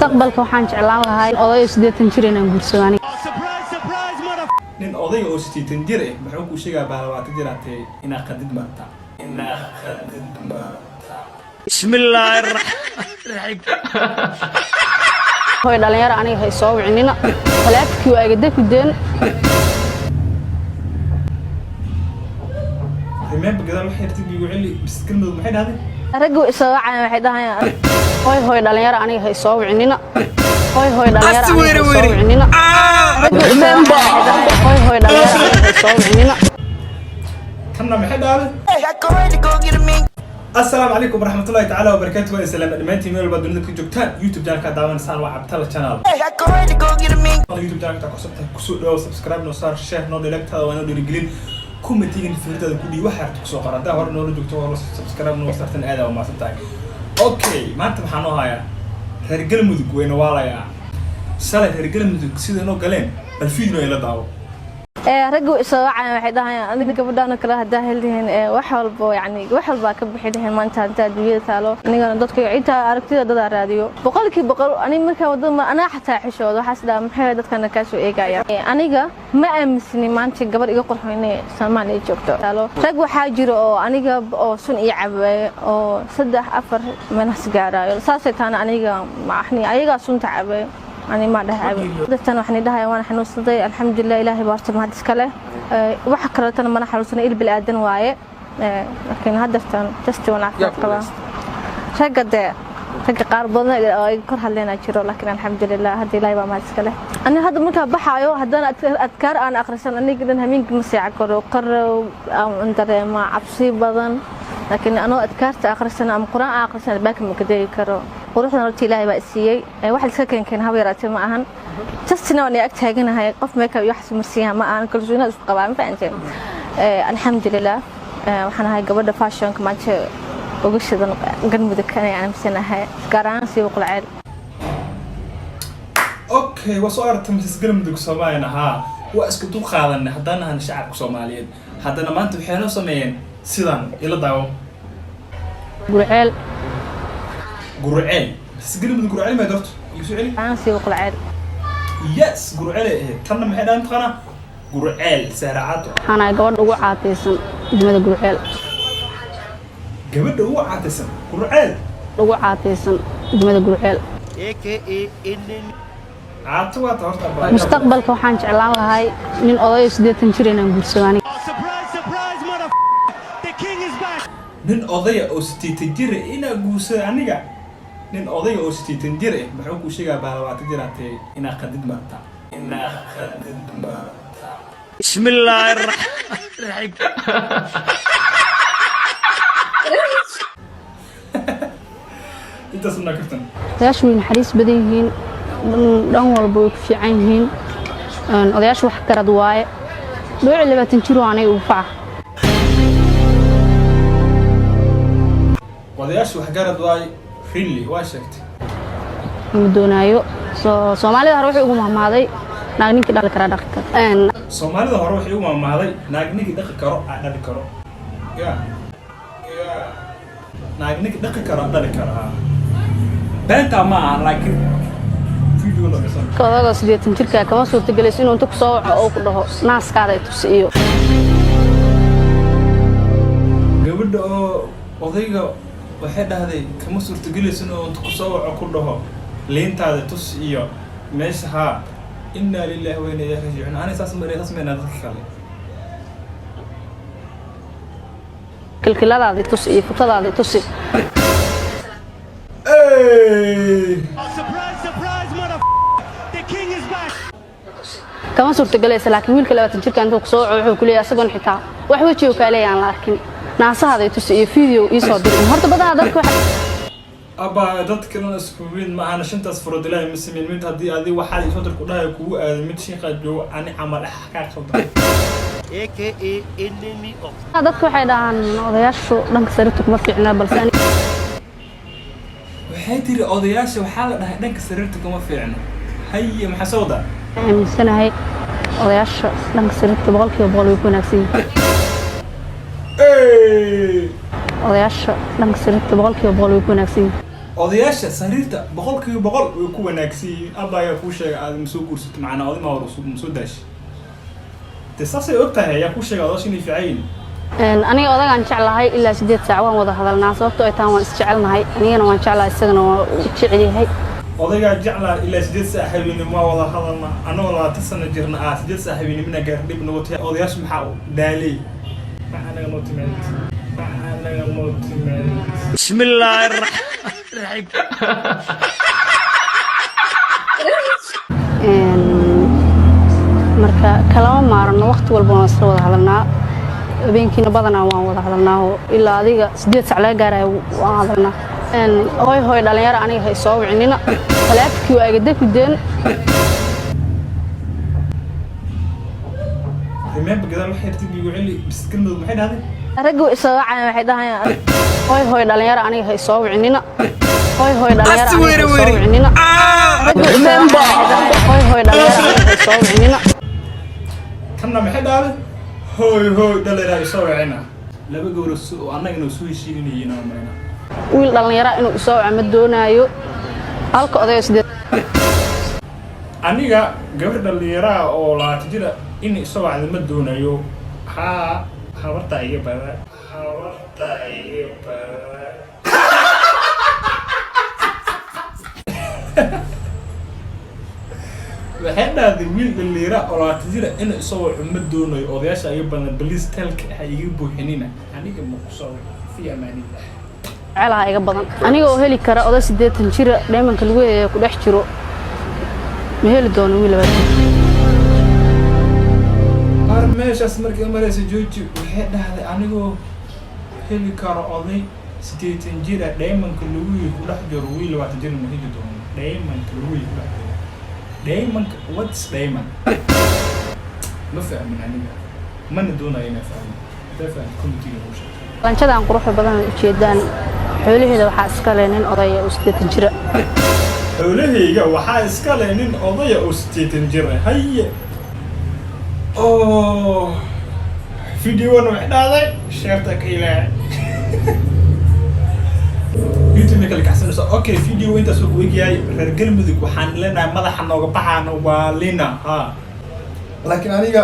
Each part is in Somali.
Mustaqbalka waxaan jeclaan lahaa oday 80 jir inaan guursado aniga. Nin odayga oo 80 jir ah muxuu kuu sheegaa? Baa 20 jir aatee inaa qadid marta, inaa qadid marta. بسم الله الرحمن الرحيم. Hoy dhalinyaro, aniga hay soo wicinina, taleefankii waa iga dafideen. Remember, gadaal waxay rabtid igu celi bis. Galmudug maxay dhahday? Raggu isoo wacaya, waxay dhahayaan: Hoy hoy dhalinyaro, aniga hay soo wicinina. Hoy hoy dhalinyaro, aniga hay soo wicinina. Raggu isoo wacaya, waxay dhahayaan: hoy hoy dhalinyaro, aniga hay soo wicinina. Tanna maxay dhahday? Asalaamu calaykum waraxmatullahi tacaala wabarakaatu. Waa salaam dhammaantiin meel walba dunida ka joogtaan. YouTube channelka daawanaysaan waa Cabdalla Channel. YouTube channelka ku cusubtahay, kusoo dhawow, subscribe noo saar, share noo, like-taada waa noo dhiirigelin, commentigan fikradaada ku dhiib, waxa rabta kusoo qor. Haddaa hore noola joogto, hore subscribe noo saartan, aad aa umahadsan tahay. Okay, maanta waxaa noo hayaa reer Galmudug wayna waalayaa. Shalay reer Galmudug sida noo galeen, bal video ila daawo. Raggu isoo wacaya, waxay dhahayaan: adiga gabadhaan oo kale haddaa helihiin, wax walbo, yani wax walbaa ka bixi lahayn maanta haddaa adduunyada taalo. Anigana dadka intaa aragtida dadaa raadiyo 100%. Aniga markaa wadada ma anaa xataa xishooda, waxaas dhaha: maxay dadkana kaa soo eegaya? Aniga ma aaminsani maanta gabar iga qurxo inay Soomaaliya joogto taalo. Rag waxaa jiro oo aniga oo sun ii cabeeyo oo saddex afar meelahaas gaaraayo, saasay taana aniga maxni ayagaa sunta cabeeyo, ani ma dhahay. Dadtan waxaan dhahay waan xanuunsaday, alxamdulilah, ilaahay baa horta mahad iska leh. Waxa kaleetana mana xanuunsanay, il bil aadan waaye. Laakiin haddartan just waan caafimaad qabaa. Ragga dee, ragga qaar badan oo ay kor hadleynaa jiro, laakiin alxamdulilah, hadda ilaahay baa mahad iska leh. Ani hadda markaa baxaayo, haddana adkaar aan akhrisan, aniga dhan hameenkii ma seexan karo, qarow aan dareemaa, cabsi badan. Laakiin anoo adkaarta akhrisan ama quraan aan akhrisan, albaabka ma ka degi karo. Quruxdan horta ilaahay baa isiiyey, wax la iska keenkeen haba yaraatee ma ahan. Justina waan ag taaganahay, qof makeup iyo wax marsiiyaha ma ahan, kalsoonida isku qabaa, ma fahanteen? Alxamdulilah, waxaan ahay gabadha fashionka maanta uga shidan Galmudug, anay aaminsanahay, gaar ahaan siiba Qulceel. Okay, waa soo aragtay Mrs Galmudug Soomaaliyana. Haa, waa isku dul qaadanay haddaan nahana shacabka Soomaaliyeed. Haddana maanta waxay noo sameeyeen sidan, ila daawo. Gurceel. Gurceel, Mrs Galmudug Gurceel may doorto, igu soo celi. Ahaan siiba Qulceel. Yes, Gurceel ay ahayd. Tanna maxay dhahan taqaanaa? Gurceel Saaracato. Waxaan ahay gabadha ugu caataysan degmada Gurceel. Gabadha ugu caataysan Gurceel. Ugu caataysan degmada Gurceel. Caato waata horta abaa. Mustaqbalka waxaan jeclaan lahay nin odayo 80 jir inaan guursado aniga. Nin odaya oo 80 jir ah inaa guursada aniga. Nin odayga oo 80 jir ah muxuu kuu sheegaa? Baa 20 jir aatee inaa qadid marta, inaa qadid marta. بسم الله الرحمن الرحيم. Intaas unaa kaftan. Odayaashu way naxariis badan yihiin, dhan walba way ku fiican yihiin. Odayaashu wax garad waaye, dhooci 20 jir oo aniga ugu faca. Odayaashu waxgarad waay, really, waa sheegtay. Ma doonaayo. Soo Soomaalida hore wuxuu ugu mahmaaday: naag ninkii dhali karaa dhaqi kara. Soomaalida hore waxay u maamaaday: naag ninkii dhaqi karo aa dhali karo. Ya ya, naag ninkii dhaqi karo aa dhali karo. Ha, beentaa ma aha, laakiin video la dhisan. Odaga 80 jirka kama suurtagelayso inuu inta ku soo waco oo ku dhaho naaskaada i tusi iyo Gabadha oo odayga waxay dhahday kama suurtagelayso inuu inta kusoo waco ku dhaho liintaada tus iyo meesha. Haa, inaa lillahi wa inaa ilaihi raajicuun. Ani saas ma saas maynaa dadka kale. Kilkiladaada i tusi iyo futadaada i tusi. Hey! Surprise, surprise, mother. The king is back. Kama suurtagelaysa. Laakiin wiilka 20 jirka intuu kusoo waco, wuxuu ku leeyahay, asagoon xitaa wax wejiga kaa leeyahay aan la arkin, naasahaada i tusi iyo video ii soo dirin. Horta badanaa dadka waxa Abba, dadka dhan isku mid ma ahana. Shantaas farood ilaahay ma sameyn mid. Haddii adi waxaad isoo dir ku dhahay kugu aado mid shiiqa joogo, ani camal ah kaa qaldan. AKA enemy of Dadka waxay dhahaan odayaashu dhanka sariirta kuma fiicna, balse ani Waxay tiri odayaasha waxaa la dhahay dhanka sariirta kuma fiicno. Haye, maxaa soo wadaa? Aaminsanahay odayaasha dhanka sariirta 100% way ku wanaagsan yihiin. Hey! Odayaasha dhanka sariirta 100% way ku wanaagsan yihiin. Odayaasha sariirta 100% way ku wanaagsan yihiin. Abba ayaa kuu sheegay aad ma soo guursato, macnaa oday ma hor ma soo daashi dee, saasay og tahay. Ayaa kuu sheegay odayaasha inay fiican yihiin? Aniga odagaan jeclahay ilaa 8 saac waan wada hadalnaa, sababtoo ay tahan waan isjecelnahay. Anigana waan jeclahay, isagana waa u jecel yahay. Odaygaa jeclaa ilaa 8 saac habeenimo waa wada hadalna. Annagoo 20 sano jirna ah, 8 saac habeenimina gaar dhib nagu tahay. Odayaasha maxaa u daalay? Maxaa naga noo timaadid? Maxaa naga noo timaadid? بسم الله الرحمن الرحيم. Marka kalama maarano, waqti walba waan isla wada hadalnaa. Habeenkiina badanaa waan wada hadalnaa oo ilaa adiga 8 sac laga gaarayo waan hadalnaa. Hooy hooy dhalinyaro, aniga ha isoo wicinina, taleefankii waa iga dafideen. Remember, gadaal waxay dib igu celi bis. Galmudug maxay dhahday? Raggu isoo wacaya waxay dhahayaan Hooy hooy dhalinyaro, aniga ha isoo wicinina. Hooy hooy dhalinyaro, aniga ha isoo wicinina. Raggu isoo wacaya waxay dhahayaan, hooy hooy dhalinyaro, aniga ha isoo wicinina. Tanna maxay dhahday? Hooy hooy dhalinyaro isoo wicina. Laba gowra oo annagana soo heshiinayeen oo marayna. Wiil dhalinyaro inuu isoo waco ma doonaayo, halka odayo 8 Aniga gabar dhalinyaraha oo 20 jira in isoo wacda ma doonayo. Haa, habarta iga badan, habarta iga badan. Waxay dhahday wiil dhalinyara oo 20 jira in isoo waco ma doonayo, odayaasha iga badan, please telka ha iga buuxinina, aniga ma ku soo. Fi amaanillah. Jecelaha iga badan. Aniga oo heli kara oday 80 jira, dheemanka lagu heeya ku dhex jiro, ma heli doono wiil 20. Har meeshaas markay maraysa jooji. Waxay dhahday anigoo heli karo oday 80 jira, dheemanka laguyi ku dhex jiro, wiil 20 jir ma heli doono. Dheemanka laguyi ku dhex jiro, dheemanka, what's dheeman? Ma fahmin aniga, mana doonayo inaa fahmo. Haddaa fahmi, commentiga ugu sheegtay. Lanjadan quruxda badan ay ujeedaan, xoolaheeda waxaa iska leh nin odaya oo 80 jira. Xoolahayga waxaa iska leh nin odaya oo 80 jir ah. Haye, oh, videowana waxay dhahday sheerta ka ilaahay, YouTube kala kacsanayso. Okay, video intaas uu ku egyahay. Reer Galmudug waxaan leenahay madaxa nooga baxaana waa lina ha, laakiin aniga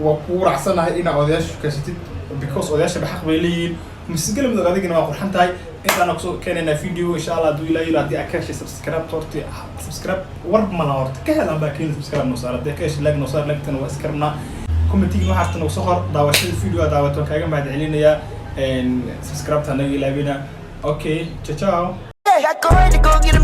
waa ku raacsanahay inaa odayaasha shukaysatid, because odayaasha xaq bay leeyihiin. Mise Galmudug, adigana waa qurxan tahay. Intaana kusoo keenaynaa video, insha Allah. Hadduu Ilaahay yidho, haddii aad ka heshay subscribe horti, subscribe war mala horta ka helaan baa keeni. Subscribe noo saar haddii ka heshay, like noo saar, like-tana waa iska rabnaa. Commentiga waxaas nagu soo qor. Daawashada video aad daawato waan kaaga mahad celinayaa. Subscribe-ta naga ilaabina. Okay, ciao ciao. Got go ready to go get a